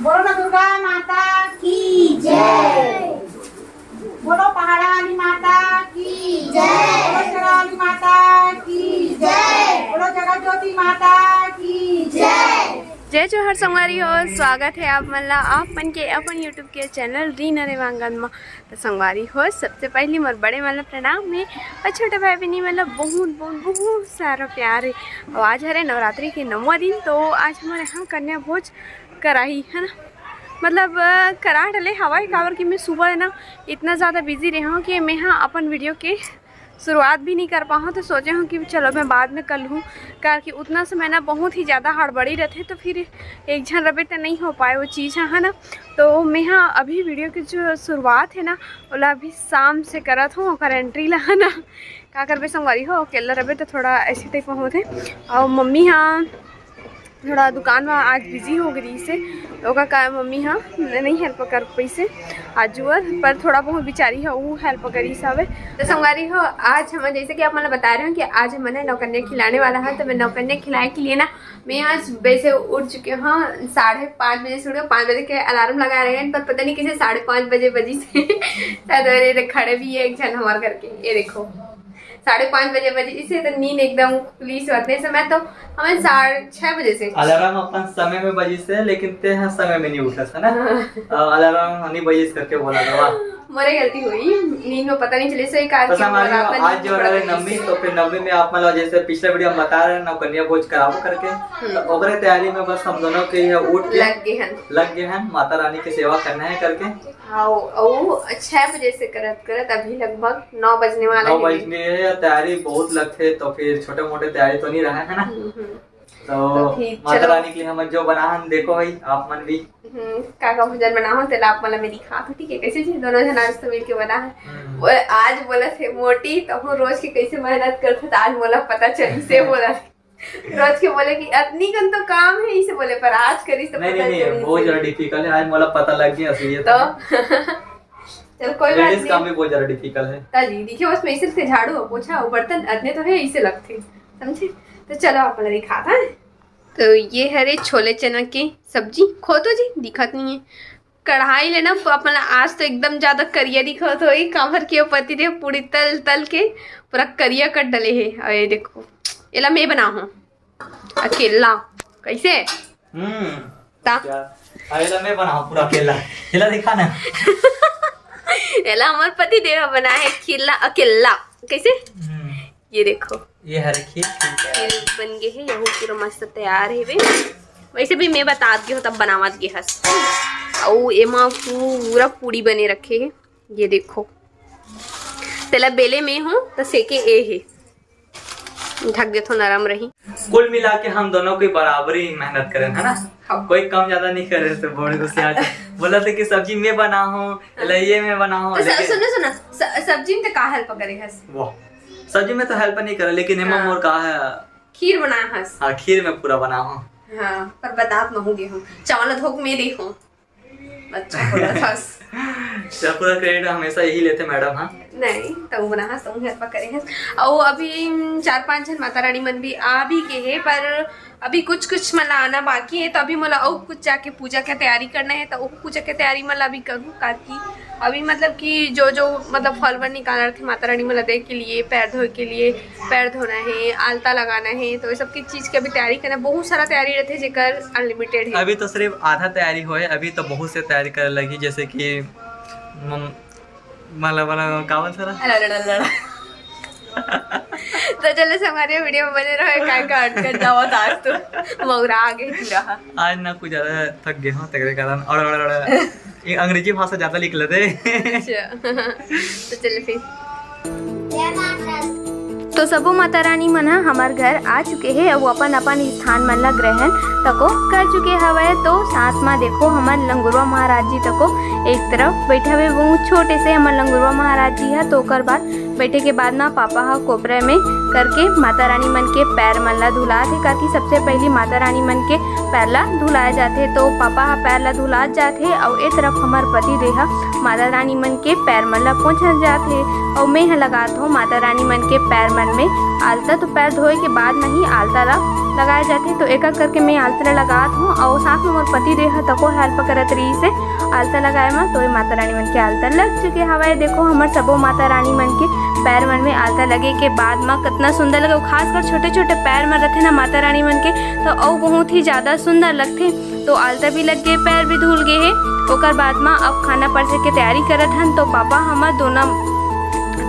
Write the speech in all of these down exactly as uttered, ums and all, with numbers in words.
बोलो दुर्गा माता की जय। बोलो पहाड़ा वाली माता की जय। बोलो शेरा वाली माता की जय। बोलो जगत ज्योति माता की जय। जय जोहार संगवारी हो, स्वागत है आप मन ला आप मन के अपन YouTube के चैनल रीना रेवांगन म। तो संगवारी हो, सबसे पहली मोर बड़े मन ला प्रणाम है और छोटे भाई बहनी मन ला बहुत बहुत बहुत सारा प्यार है। और आज हरे नवरात्रि के नौवा दिन, तो आज हमारे यहाँ कन्या भोज कराही है ना, मतलब अ, करा डले हवा है, काबर कि मैं सुबह है ना इतना ज़्यादा बिजी रहे हूँ कि मैं हाँ अपन वीडियो के शुरुआत भी नहीं कर पाऊँ। तो सोचे हूँ कि चलो मैं बाद में कर लूँ, काबर कि उतना समय ना बहुत ही ज़्यादा हड़बड़ी रहते, तो फिर एक झन रबे तो नहीं हो पाए वो चीज़ है ना। तो मैं हाँ अभी वीडियो की जो शुरुआत है ना, ओला अभी शाम से करत हूँ, ओकर एंट्री ला है ना। का करबे संगवारी हो, अकेला रबे तो थोड़ा ऐसे टाइप में होथे। और मम्मी हाँ थोड़ा दुकान में आज बिजी हो गई से, ओकर का मम्मी हाँ नहीं हेल्प कर पैसे आज जुअर, पर थोड़ा बहुत बिचारी है वो हेल्प करी हवे। तो संगवारी हो, आज हम जैसे कि आप मन बता रहे हो कि आज हमन नौकन्या खिलाने वाला है, तो मैं नौकन्या खिलाए के लिए ना मैं आज सुबह से उठ चुके हूँ, साढ़े पाँच बजे से उठ के पाँच बजे के अलार्म लगा रहे हैं, पर पता नहीं कैसे साढ़े पाँच बजे बजी से शायद मेरे खड़े भी है एक झन हमार करके। ये देखो, साढ़े पाँच बजे बजी से तो नींद एकदम खुली से होते समय तो हमें साढ़े छह बजे से अलार्म अपन समय में बजी से, लेकिन ते हाँ समय में नहीं उठा था ना। हाँ। अ, अलार्म नहीं बजी से करके बोला था, वाह। मोरे गलती हुई, नींद में पता नहीं चले, सही कार तो के संगवारी हो, आज जो हमारे नवमी, तो फिर नवमी में आप मतलब जैसे पिछले वीडियो में बता रहे हैं, नौकन्या भोज कराबो करके, हम्म। तो ओकरे तैयारी में बस हम दोनों के ये उठ के लग गए हैं। लग गए हैं, माता रानी की सेवा करना है करके। हाँ, वो छह बजे से करत करत अभी लगभग नौ बजने वाला नौ है। बजने है, तैयारी बहुत लगते, तो फिर छोटे मोटे तैयारी तो नहीं रहा है ना। हम्म, हम्म। तो तो ठीक, माता चलो। रानी के लिए हम जो बना हम देखो भाई, आप मन भी। हम्म, का का भोजन बनाहूं, तेला आप मन ला मैं दिखात हूं, ठीक है? कैसे जी दोनों झन आज तो मिलके बना है। हम्म। वो आज बोला थे मोटी, तो हम रोज के कैसे मेहनत करते, तो आज मोला पता चली से बोला। रोज के बोले कि अतनी कन तो काम है, इसे बोले, पर आज करिस तो नहीं, पता नहीं, नहीं, चली बहुत से। ज्यादा डिफिकल्ट है, आज मोला पता लग गया असलियत तो में। चल, कोई बात लेडीज नहीं। काम भी बहुत ज्यादा डिफिकल्ट है। ता जी, देखिए, बस मैं इसे से झाड़ू और पोछा और बर्तन अतने तो है, इसे लगते, समझे? तो चलो, आप मन ला दिखात हन। तो ये हरे छोले चना के सब्जी, खो तो जी, दिखत नहीं है। कढ़ाई ले ना, अपन ला आज तो एकदम ज्यादा करिया दिखत होई, काबर के ओ पति देव पूरी तल तल के पूरा करिया कर डले हे। अरे देखो, एला मैं बनाहूं अकेला, कैसे? हम्म। ता? क्या? अरे, एला मैं बनाहूं पूरा अकेला। एला दिखा ना। एला हमर पति देव बनाए हे खीर ला अकेला। कैसे? हम्म। ये देखो, ये हर खीर, ठीक है। खीर बन गए हे, यहू पूरा मस्त तैयार हे बे। वैसे भी मैं बतात गए हो तब बनावत गए हस। अउ एमा पूरा पूड़ी बने रखे हे, ये देखो। तेला बेले में हूँ तो सेके ए हे, ढक देथो, नरम रही। कुल मिला के हम दोनों कोई बराबरी मेहनत करें, है ना? हाँ। कोई कम ज्यादा नहीं करे, तो बड़े गुस्से आ जाए। बोला था कि सब्जी मैं बनाहूं, एला ये मैं बनाहूं, तो स-, लेकिन सुनो, सुनो, स-, सब्जी में तो का हेल्प करे हस? वाह, सब्जी में तो हेल्प नहीं करे, लेकिन एमा हाँ। मोर का है? खीर बनाए हस। हाँ, खीर में पूरा बनाहूं। हाँ, पर बतात महूं गए हूँ, चावल धोक में दे हूँ। अच्छा बोला था। चल, पूरा क्रेडिट हमेशा यही लेते मैडम, हाँ? नहीं, तो वो बना हस, तो हेल्प करे हस। और अभी चार पांच जन माता रानी मन भी आ भी गए हे, पर अभी कुछ कुछ मन ला आना बाकी है, तो अभी मोला अउ कुछ जाके पूजा के तैयारी करना है, तो वो पूजा के तैयारी मन ला अभी करूँ, ताकि अभी मतलब कि जो जो मतलब फल वर निकालना रहते माता रानी मन ला दे के लिए, पैर धोए के लिए, पैर धोना है, आलता लगाना है, तो ये सब की चीज के अभी तैयारी करना है। बहुत सारा तैयारी रहते जेकर अनलिमिटेड है। अभी तो सिर्फ आधा तैयारी होए, अभी तो बहुत से तैयारी करे लगी, जैसे कि मम-, मला, मला, का बोल सर? अरे, अरे, अरे, अरे। तो चलो, हमारे वीडियो में बने रहो, काय का अटकत जाओ, आज तो मौरा आगे पूरा। आज ना कुछ ज्यादा थक गए हो, तेरे कारण। और, और, और, ये अंग्रेजी भाषा ज्यादा लिख लेते। अच्छा। तो चलो फिर। तो सबो माता रानी मन ह हमर घर आ चुके हे अउ अपन अपन स्थान मन ला ग्रहण तको कर चुके हवय। तो साथ मा देखो, हमर लंगुरवा महाराज जी तको एक तरफ बैठे हवे, वो छोटे से हमर लंगुरवा महाराज जी ह। तो ओकर बाद बैठे के बाद मा पापा ह कोपरा में करके माता रानी मन के पैर मन ला धुलात हे, काकि सबसे पहली माता रानी मन के पैर ला धुलाए जाथे। तो पापा ह पैर ला धुलात जाथे अउ ए तरफ हमर पति देह ह माता रानी मन के पैर मन ला पोंछत जाथे। अउ मैं ह लगात हूँ माता रानी मन के पैर मन में आलता। तो पैर धोए के बाद में ही आलता ला लगाए जाथे। तो एकर करके मैं आलता ला लगात हूँ अउ साथ में मोर पति देह ह तको हेल्प करत रहिस हे आलता लगाए म। तो ये माता रानी मन के आलता लग चुके हवय। देखो हमर सबो माता रानी मन के पैर मन में आलता लगे के बाद म कितना सुंदर लगे, खासकर छोटे छोटे पैर म रथे ना माता रानी मन के, तो अउ बहुत ही ज्यादा सुंदर लगथे। तो आलता भी लग गए, पैर भी धुल गए हे। ओकर बाद म अब खाना परसे के तैयारी करत हन। तो पापा हमर दोनों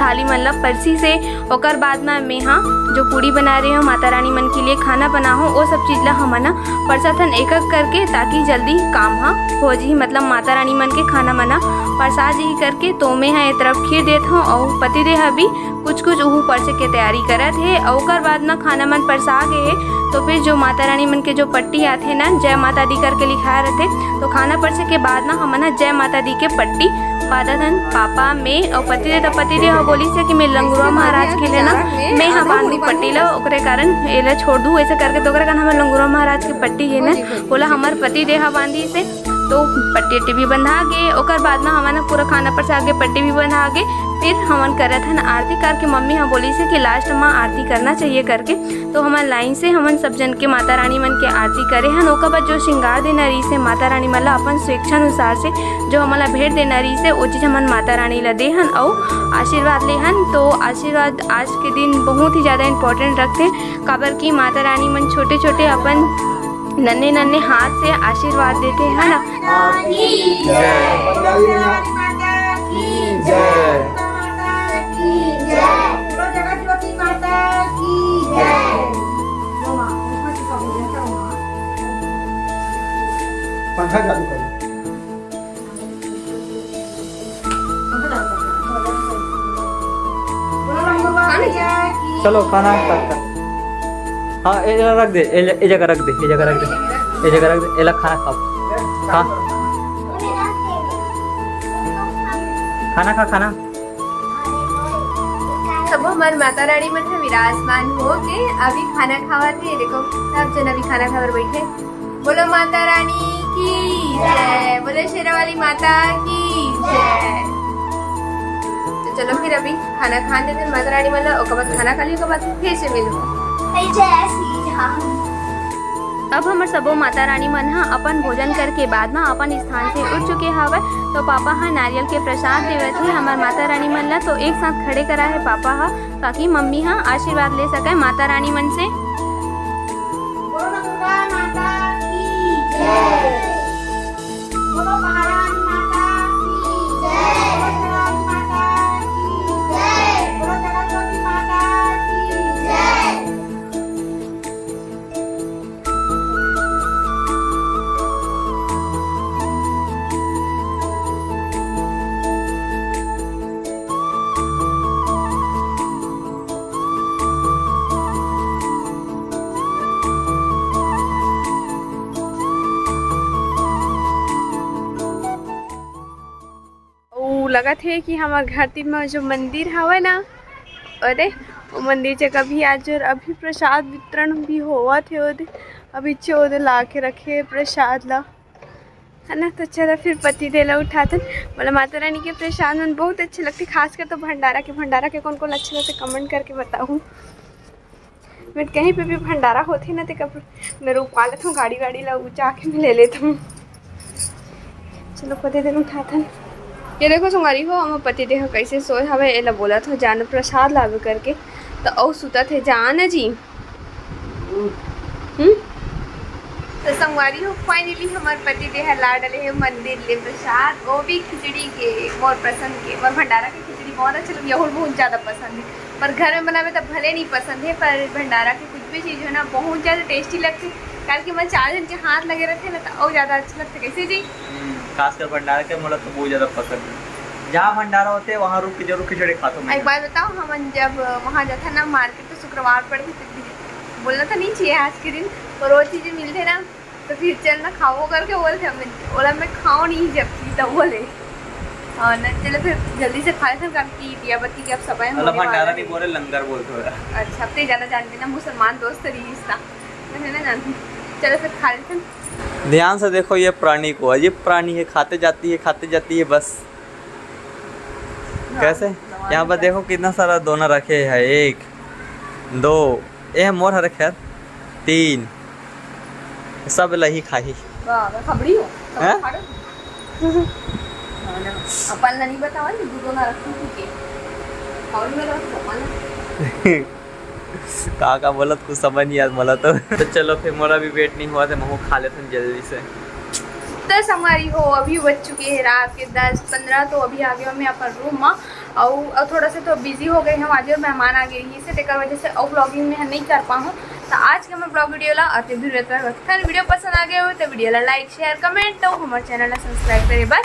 थाली मन ला परसी से, ओकर बाद म मैं हा जो पूड़ी बना रहे हो माता रानी मन के लिए खाना बना हो, वो सब चीज ला हमन ह परसत हन एक एक करके, ताकि जल्दी काम हा हो जही, मतलब माता रानी मन के खाना मन ह परसा जही करके। तो मैं हा ए तरफ खीर देत हूँ अउ पति देह ह भी कुछ कुछ उहू परसे के तैयारी करत हे। अउ ओकर बाद म खाना मन परसा गे हे, तो फिर जो माता रानी मन के जो पट्टी आथे ना, जय माता दी करके लिखाए रथे, तो खाना परसे के बाद म हमन ह जय माता दी के पट्टी बांधत हन। पापा, मैं अउ पति देव, त पति देव ह बोलिस हे कि मैं लंगुरवा महाराज के लेना, मैं ह बांधू पट्टी ला, ओकरे कारण एला छोड़ दू, ऐसे करके तो ओकरे कारण हमर लंगुरवा महाराज के पट्टी हे ना, ओला हमर पति देव ह बांधिस हे। तो पट्टी उट्टी भी बंधा गे, ओकर बाद म हमन ह पूरा खाना परसा गे, पट्टी भी बंधा गे। फिर हमन करत हन आरती करके, मम्मी ह बोलिस हे कि लास्ट म आरती करना चाहिए करके। तो हमन लाइन से हमन सब जन के माता रानी मन के आरती करे हन। ओकर बाद जो श्रृंगार देना रहिस हे माता रानी मन ला अपन स्वेच्छानुसार से जो हमन ला भेंट देना रहिस हे, वो चीज हमन माता रानी ला दे हन अउ आशीर्वाद ले हन। तो आशीर्वाद आज के दिन बहुत ही ज्यादा इंपॉर्टेंट रखथे, काबर कि माता रानी मन छोटे छोटे अपन नन्हे नन्हे हाथ से आशीर्वाद देथे, है ना। माता की जय। जय। माता की जय। माता की जय। बोलो जगत ज्योति माता की जय। पंखा चालू करो। चलो, खाना start कर। हाँ, ए जगह रख दे, ए ज-, ए जगह रख दे, ए जगह रख दे, ए जगह रख दे, एला खाना खाओ। खा। खाना खा, खाना। सब हमार माता रानी मन ह विराजमान हो के अभी खाना खावत हे। देखो, सब जन अभी खाना खावर बैठे। बोलो माता रानी की जय, बोलो शेरा वाली माता की जय। तो चलो फिर अभी खाना खान देते हैं माता रानी मन ला, ओकर बाद खाना खा ली, ओकर बाद फिर से मिलबो। जय श्री राम। अब हमर सबो माता रानी मन ह अपन भोजन करके बाद म अपन स्थान से उठ चुके हवय। तो पापा ह नारियल के प्रसाद देवत हे हमर माता रानी मन ला। तो एक साथ खड़े करा हे पापा ह, ताकि मम्मी ह आशीर्वाद ले सके माता रानी मन से। बोलो दुर्गा माता की जय। बोलो महारानी माता की जय। बोलो शिवरानी माता की जय। बोलो जगत ज्योति माता की जय। अउ लगत हे कि हमर घर तीर म जो मंदिर हवय ना, ओदे, वो मंदिर जगह भी आज अभी प्रसाद वितरण भी होवत हे ओदे। अभी चे ओदे ला के रखे हे प्रसाद ला, है ना। तो चलो फिर पति देव ला उठाथन। मोला माता रानी के प्रसाद मन बहुत अच्छे लगथे, खासकर तो भंडारा के। भंडारा के कौन कौन अच्छे लगथे, कमेंट करके बताहू। मैं कहीं पे भी भंडारा होथे ना, ते कब मैं रुकवा लेथव गाड़ी वाड़ी ला, ऊँचा आके मैं ले लेथव। चलो, पति देव उठाथन। ये देखो संगवारी हो, हमर पति देव कैसे सोए हवे, एला बोलत हो जान प्रसाद लावे करके, तो अउ सुतत हे, जान जी। हम्म? तो संगवारी हो, finally हमर पति देव ला डले हे मंदिर ले प्रसाद, वो भी खिचड़ी के, मोर पसंद के, मोर भंडारा के खिचड़ी बहुत अच्छा लगे, अउ बहुत ज्यादा पसंद हे। पर घर में बनावे त भले नहीं पसंद हे, पर भंडारा के कुछ भी चीज हो ना, बहुत ज्यादा tasty लगथे। काल के मैं चार जन के हाथ लगे रथे ना, त अउ ज्यादा अच्छा लगथे। कैसे जी? हम्म, खासकर भंडारा के मोला तो बहुत ज्यादा पसंद हे। जहाँ भंडारा होथे, वहाँ रुक के जरूर खिचड़ी खाथों मैं। एक बात बताओ, हमन जब वहाँ जाथन ना market, तो शुक्रवार पड़थे, तो भी बोलना तो नहीं चाहिए आज के दिन, पर वो चीजें मिलथे ना, तो फिर चल ना खाओ करके बोलथे हमन। ओला मैं खाओ नहीं जब चीज, तब बोले। और न, चलो फिर जल्दी से खा लेते हैं, क्योंकि दिया बत्ती के अब समय मतलब होने वाला भंडारा है। नहीं बोले, लंगर बोलते हो। अच्छा, अब तो ये ज्यादा जानते ना, मुसलमान दोस्त रही इसका, मैं ना जानती। चलो फिर खा लेते हैं। ध्यान से देखो ये प्राणी को, अजीब प्राणी है, खाते जाती है, खाते जाती है बस। हाँ, कैसे? यहाँ पर देखो कितना सारा दोना रखे हैं, एक, दो, ए मोर हरे खैर, तीन, सब लही खाही। वाह, मैं खबड़ी हूँ, सब हैं? खा रहे हो? हाँ ना, अपन ला नहीं बतावा, ये दो दोना रखती थी के। और मेरा तो अपन का का बोलत, कुछ समझ नहीं आत मोला तो। तो चलो फिर, मोरा भी वेट नहीं हुआ, तो महू खा लेथन जल्दी से। तो संगवारी हो, अभी बज चुके हैं रात के दस पंद्रह, तो अभी आ गया मैं अपन रूम में। और, और थोड़ा सा तो बिजी हो गए हम आज, और मेहमान आ गए ही से, तेकर वजह से और व्लॉगिंग में हम नहीं कर पाऊँ। तो आज के हमर व्लॉग वीडियो ला अति दूर रहता है। अगर वीडियो पसंद आ गए हो तो वीडियो ला लाइक, शेयर, कमेंट और हमारे चैनल ला सब्सक्राइब करे बर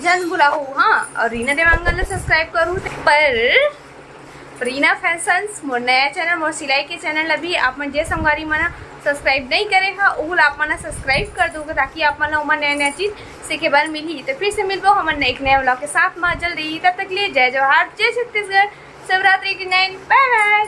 जन भुलाहू, हाँ, और रीना देवांगन ला सब्सक्राइब करू। पर रीना फैशंस, मोर नया चैनल, मोर सिलाई के चैनल, अभी आप मन जे संगवारी मन सब्सक्राइब नहीं करे हा, उहू ला आप मन सब्सक्राइब कर दो, ताकि आप मन ला ओमा नया नया चीज सीखे बर मिलही। तो फिर से मिलबो हमन एक नया व्लॉग के साथ में जल्दी। तब तक लिए जय जोहार, जय छत्तीसगढ़, शिवरात्रि की नाइन, बाय बाय।